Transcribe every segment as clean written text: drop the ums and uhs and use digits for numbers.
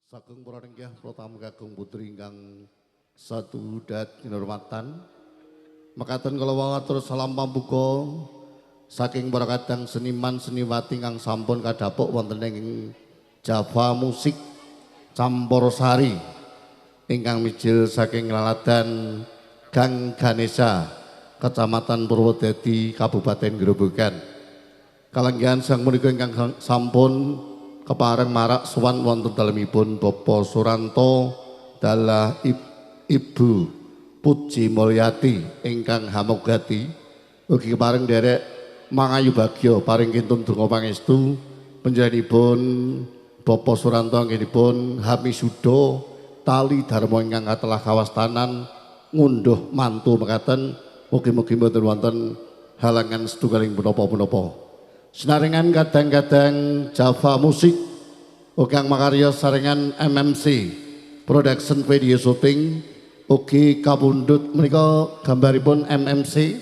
Sagung para nenggah para tamu kakung putri ingkang satu dat kinurmatan. Mekaten kala wau atur salam pambuka saking para kadang seniman seniwati ingkang sampun kadhapuk wonten ing Java Musik Campursari ingkang mijil saking laladan Gang Ganesha, Kecamatan Purwodadi, Kabupaten Grobogan. Kalenggihan sang punika ingkang sampun kepareng marak sowan wonten dalemipun Bapak Suranto dalah Ibu Puji Mulyati ingkang hamogati ugi kepareng nderek mangayu bagya paring kintun donga pangestu panjenenganipun Bapak Suranto anggenipun hamisuda tali dharma ingkang katelah kawastanan ngunduh mantu mekaten mugi-mugi mboten wonten halangan setunggaling punapa-punapa. Senaringan kadang-kadang Java Musik ugi makarya saringan MMC Production Video Shooting ugi kapundhut menika gambaripun MMC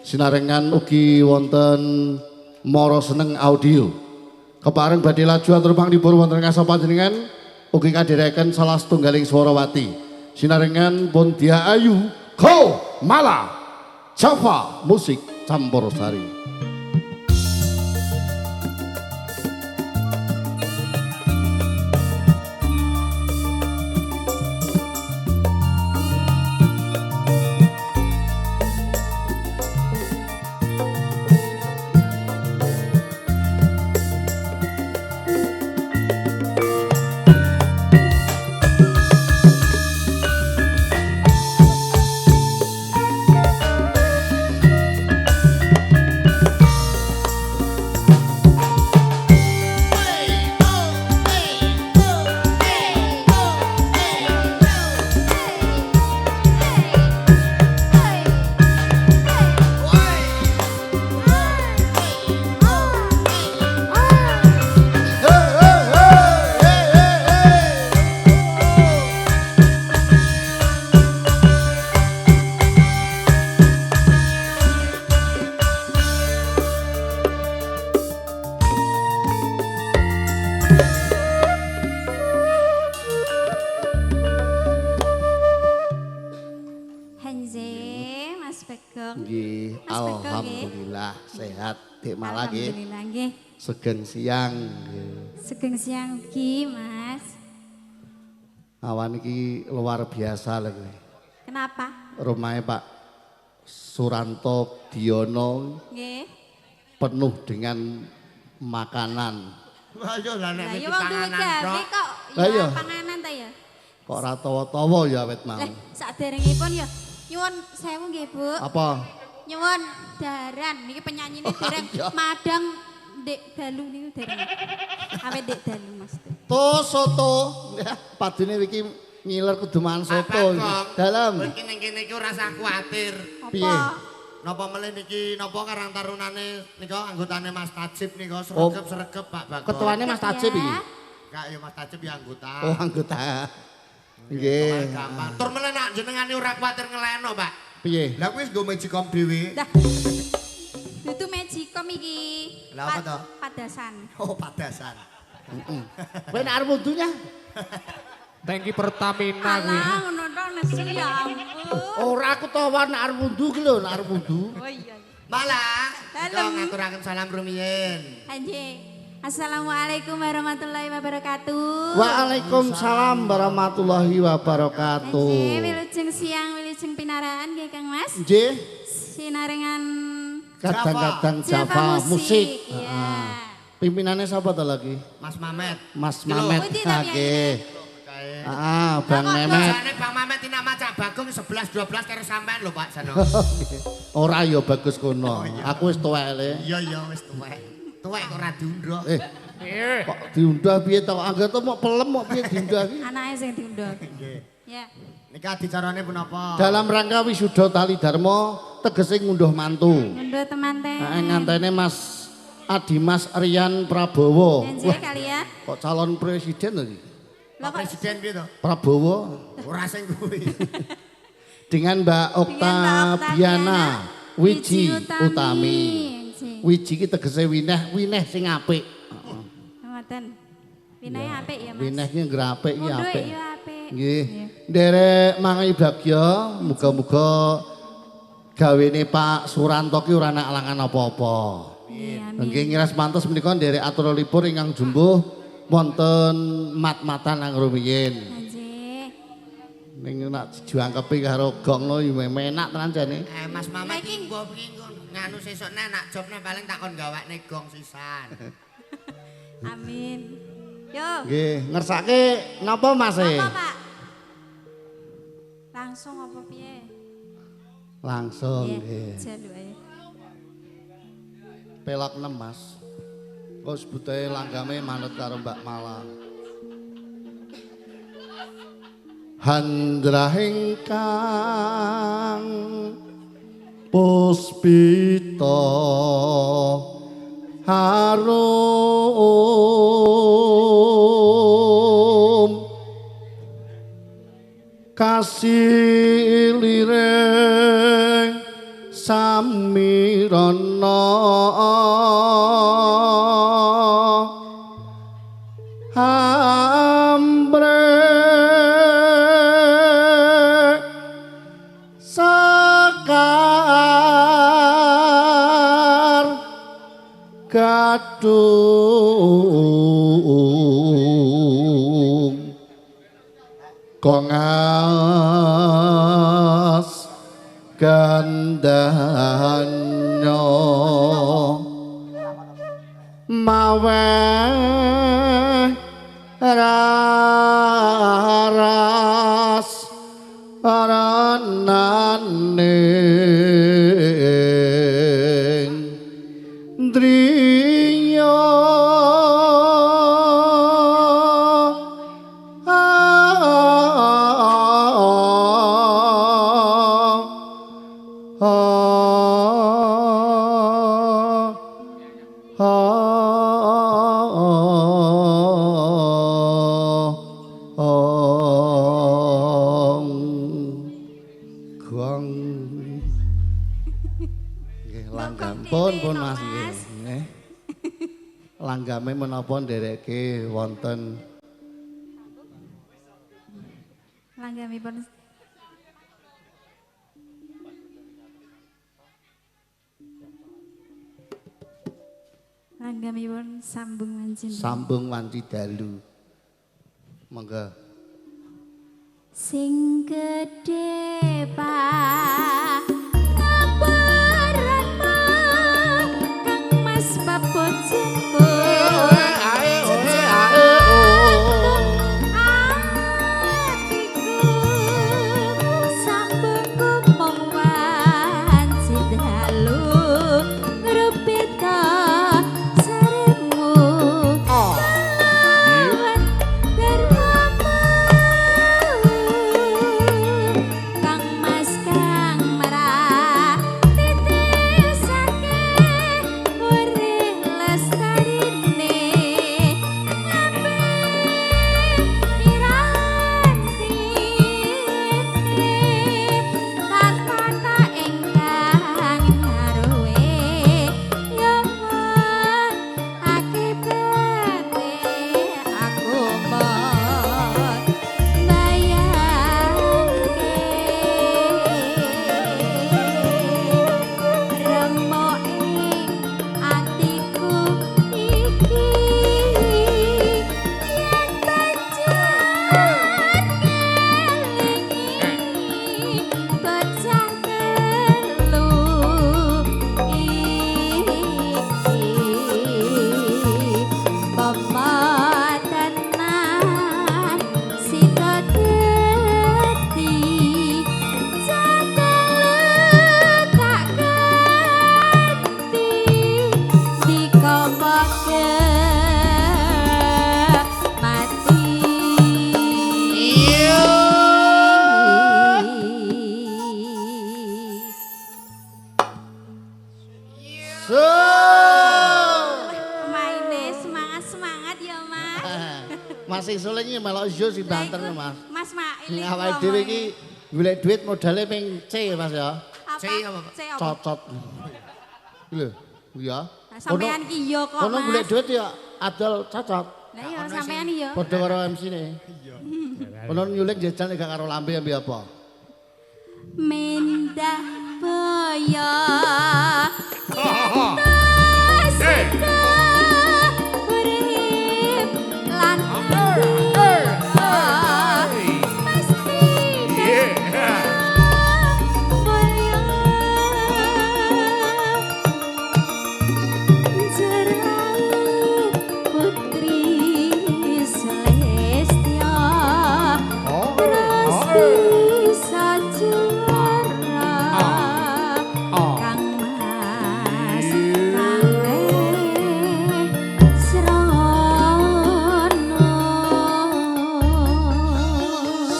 sinarengan ugi wonten Moro Seneng Audio. Kepareng badhe laju atur panglipur wonten ngasa panjenengan ugi kadherekaken salah setunggaling swarawati sinarengan pun Dia Ayu Ko Mala Java Musik Campursari. Alhamdulillah sehat Dik Mala nggih. Alhamdulillah nggih. Sugeng siang. Sugeng siang ugi, Mas. Awan iki luar biasa lho kowe. Kenapa? Rumahe Pak Suranto Diono nggih. Penuh dengan makanan. Wah yo lah nek iki panganan kok. Ya panganan ta ya. Kok ora tawa-tawa ya wit mau. Lah saderengipun ya nyuwun sewu nggih, Bu. Apa? Nyuwun daran niki penyanyine dereng madang ndek dalu niku dereng. Awet ndek dalu Mas. To soto. Padune iki ngiler kudu mangan soto. Dalem. Iki ning kene iki ora usah kuwatir. Piye? Napa melih niki napa Karang Tarunane nika anggotane Mas Tajib nika sregep-sregep Pak Bagong. Ketuane Mas Tajib iki? Enggak ya Mas Tajib ya anggota. Oh anggota. Nggih. Gampang. Tur melih nak jenengane ora kuwatir ngeleno, Pak. Piye? Lah kuwi wis nggo magicom dhewe. Lah. Dudu magicom iki. Lah apa to? Padasan. Oh, padasan. Heeh. Kowe nek arep wudunya? Tangki Pertamina kuwi. Alah ngono to nesu ya ampun. Ora aku tawa nek arep wudu ki lho, nek arep wudu. Oh iya. Malah, ngaturaken salam rumiyin. Nggih. Assalamualaikum warahmatullahi wabarakatuh. Waalaikumsalam warahmatullahi wabarakatuh. Nggih, wilujeng siang, wilujeng pinaraan nggih Kang Mas. Nggih. Sinarengan kadang-kadang Java Musik. Iya. Pimpinannya siapa to lagi? Mas Mamet. Mas Mamet. Nggih. Ah, Bang Memet. Jane Bang Mamet nama Cak Bagong 11 12 karo sampean lho Pak Jano. Ora ya bagus kono. Aku wis tuwek le. Iya iya wis tuwek. Tuwek kok ora diunduh. Kok diunduh piye to? Angger to mok pelem mok piye diunduh iki? Anake sing diunduh. Nggih. Ya. Nika adicarane punapa? Dalam rangka wisuda tali dharma tegese ngunduh mantu. Ngunduh temanten. Heeh, ngantene Mas Adimas Rian Prabowo. Nggih kalian. Kok calon presiden to iki? Pak presiden piye to? Prabowo. Ora sing kuwi. Dengan Mbak Oktaviana Wiji Utami. Wiji ki tegese wineh, wineh sing apik. Ngoten. Winahe apik ya, Mas. Wineh ki ngrapik iki apik. Iya apik. Nggih. Nderek mangayu bagya, muga-muga gawene Pak Suranto ki ora ana alangan apa-apa. Nggih ngiras mantes menika nderek atur libur ingkang jumbuh wonten mat-matan nang rumiyin. Nggih. Ning nek dijuangkepi karo gong lho enak tenan jane. Mas Mamat iki mbok piye nganu sesuk nek nak jobne paling takon gawakne gong sisan. Amin. Yo. Nggih, ngersake napa Mas e? Apa, Pak? Langsung apa piye? Langsung nggih. Jaluke. Pelok 6, Mas. Kok sebutae langgame manut karo Mbak Mala. Handrah ingkang puspita harum kasih liring samirana ambre sekar gadung kongas gandanya maweh raras rananing driya. Langgame menapa ndereke wonten langgamipun langgamipun sambung wanci. Sambung wanci dalu. Monggo. Sing gedhe Pak Kang Mas Papojenku Mas Isul iki melok yo sing banter Mas. Mas Mak, awake dhewe iki golek duit modale ping C Mas ya. C apa, Pak? C apa? Cocot. Lho, iya. Sampean ki yo kok. Kono golek duit ya adol cocot. Lah iya sampean iya. Padha karo MC-ne. Iya. Ono nyulik jajal gak karo lambe ambe apa? Mendah boyo. Urip lan mesti boyo. Jerai putri Celestia terus bisa juara Kang Mas kalih srana.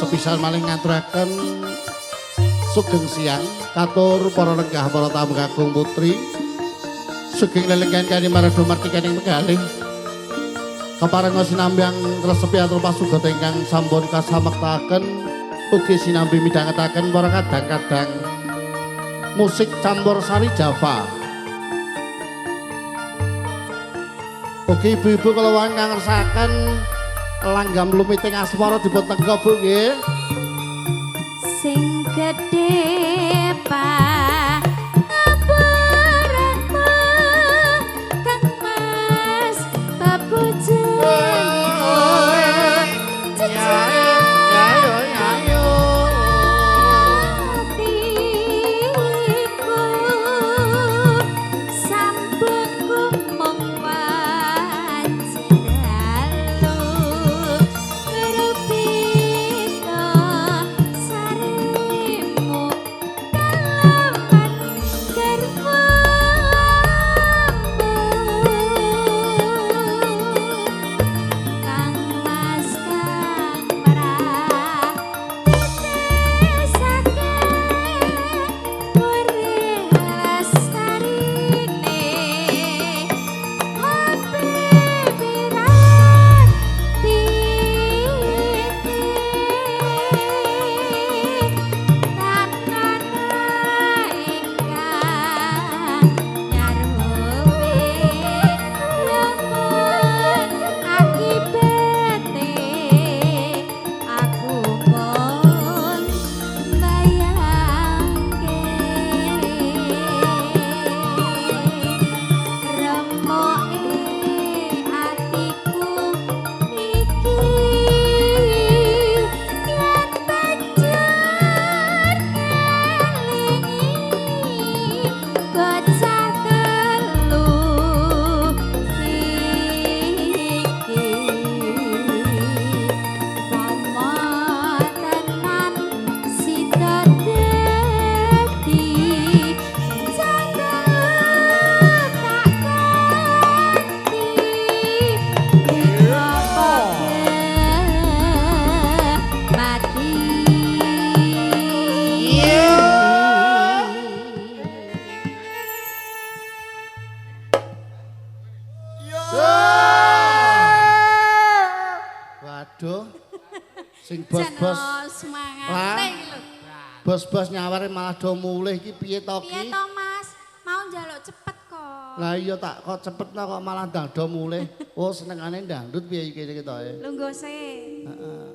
Sepisan malih ngaturaken sugeng siang katur para lenggah para tamu kakung putri. Sugeng lelenggan kani marado martikaning megalih. Keparenga sinambyang resepi atur pasugata ingkang sampun kasamektaken ugi sinambi midhangetaken para kadang-kadang musik campur sari Java. Ugi ibu-ibu kala ingkang ngersakaken langgam lumiting asmara dipun tengga Bu nggih. Sing gedhe pangapuranmu Kang Mas babujan atiku sampun kumung wanci dalu rupita sarimu kalaman garwamu Kang Mas kang marah titesake urip lestarine pipiran titi tanana ingkang nyaruwe lamun akibate aku pun bayangke remoke atiku iki yen banjur ngelingi bocah telu iki pomo tenan sida dadi candel tak ganti apa mati. Waduh. Sing bos-bos Semangat iki lho. Bos-bos nyaware malah do mulih iki piye to Piye ki? to Mas? Mau njaluk cepet kok. Lah iya tak kok cepet kok malah ndang do mulih. Oh senengane dangdut piye iki ketoke. Lungguh sik. Heeh.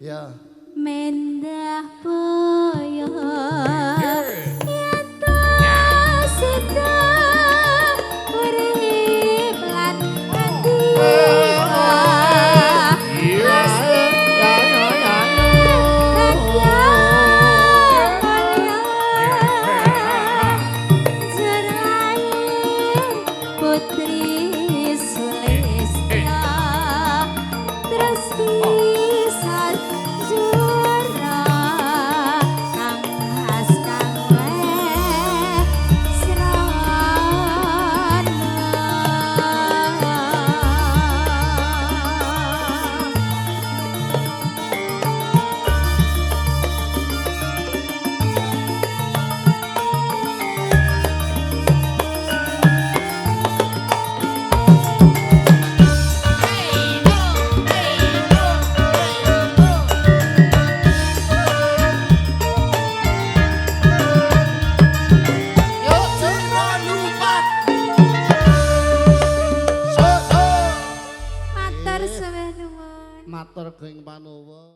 Ya. Mendah boyo yen sida urip lan andika mesti Putri Sulistya terus bisa jura Kang Mas tuwa.